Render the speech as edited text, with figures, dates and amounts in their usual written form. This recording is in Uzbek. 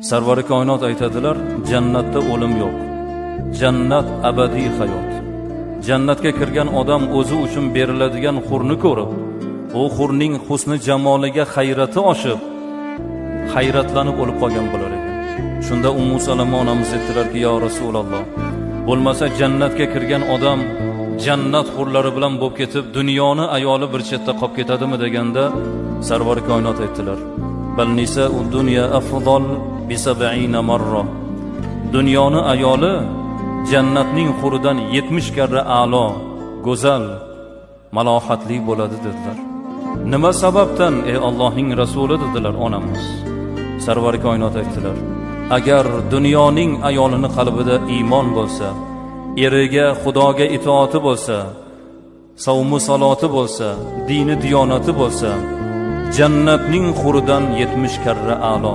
Sarvari koinot aytadilar, jannatda o'lim yo'q. Jannat abadiy hayot. Jannatga kirgan odam o'zi uchun beriladigan hurni ko'rib, u hurning husni jamoliga hayrati oshib, hayratlanib o'lib qolgan bo'lar ekan. Shunda Ummu Salama onamiz aytdilarki, "Ya Rasululloh, bo'lmasa jannatga kirgan odam jannat hurlari bilan bo'lib ketib, dunyoni ayoli bir chetda qolib ketadimi?" deganda Sarvar koinot aytdilar: "Bal nisa'u dunya afdal bi 70 marra." Dunyoni ayoli jannatning huridan 70 karra a'lo, go'zal, malohatli bo'ladi dedilar. Nima sababdan, ey Allohning rasuli dedilar onamiz. Sarvar koinot aytdilar: agar dunyoning ayolini qalbida iymon bo'lsa, eriga, Xudoga itoati bo'lsa, savmu saloti bo'lsa, dini diyonati bo'lsa, jannatning huridan 70 karra a'lo.